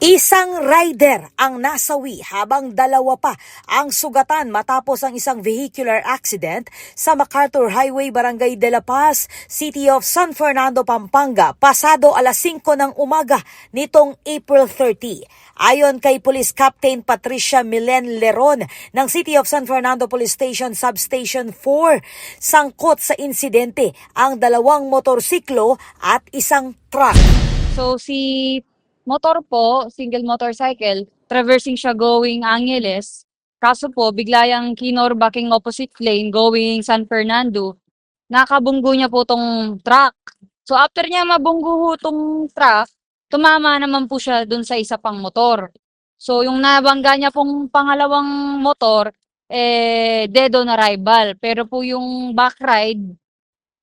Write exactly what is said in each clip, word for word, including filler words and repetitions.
Isang rider ang nasawi habang dalawa pa ang sugatan matapos ang isang vehicular accident sa MacArthur Highway, Barangay de la Paz, City of San Fernando, Pampanga, pasado alas singko ng umaga nitong April thirty. Ayon kay Police Captain Patricia Milen Leron ng City of San Fernando Police Station Substation four, sangkot sa insidente ang dalawang motorsiklo at isang truck. So si motor po, single motorcycle, traversing siya going Angeles. Kaso po, bigla yang kinorba king opposite lane going San Fernando. Nakabunggo niya po tong truck. So after niya mabunggo ho tong truck, tumama naman po siya dun sa isa pang motor. So yung nabangga niya pong pangalawang motor, eh, dead on arrival. Pero po yung back ride,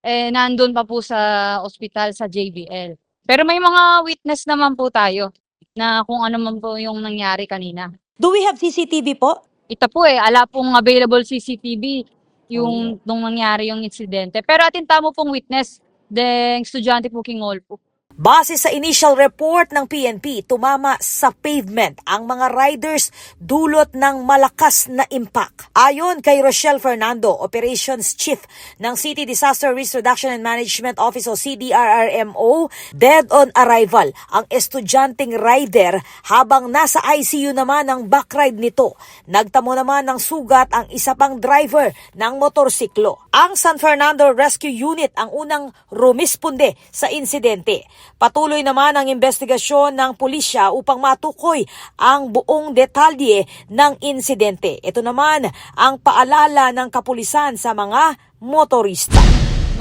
eh, nandun pa po sa ospital sa J B L. Pero may mga witness naman po tayo na kung ano man po yung nangyari kanina. Do we have C C T V po? Ita po eh, ala pong available C C T V yung nung nangyari yung insidente. Pero atin tamu pong witness, deng estudyante po king hall po. Base sa initial report ng P N P, tumama sa pavement ang mga riders dulot ng malakas na impact. Ayon kay Rochelle Fernando, Operations Chief ng City Disaster Risk Reduction and Management Office o C D R R M O, dead on arrival ang estudyanteng rider habang nasa I C U naman ang backride nito. Nagtamo naman ng sugat ang isa pang driver ng motorsiklo. Ang San Fernando Rescue Unit ang unang rumisponde sa insidente. Patuloy naman ang imbestigasyon ng pulisya upang matukoy ang buong detalye ng insidente. Ito naman ang paalala ng kapulisan sa mga motorista.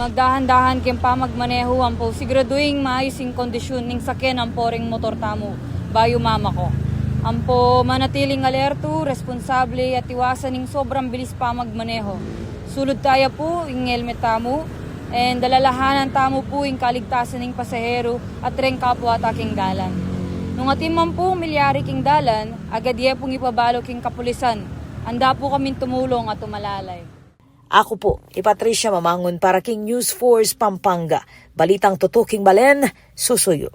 Magdahan-dahan king pamagmaneho ampo siguraduhing maayus ing kondisyon ning sakyan ampo ring motor tamu bayu mamako. Ampo manatiling alerto, responsable at iwasan ing sobrang bilis pamagmaneho. Sulud taya pu ing helmet tamu, and alalahanan tamu pu ing kaligtasan ning pasahero at reng kapwa ta king dalan. Nung atin man pu milyari king dalan, agad ye pung ipabalu king kapulisan. Anda pu kaming tumulong at umalalay. Aku pu i Patricia Mamangun para king News Force Pampanga. Balitang tutuking balen, susuyu.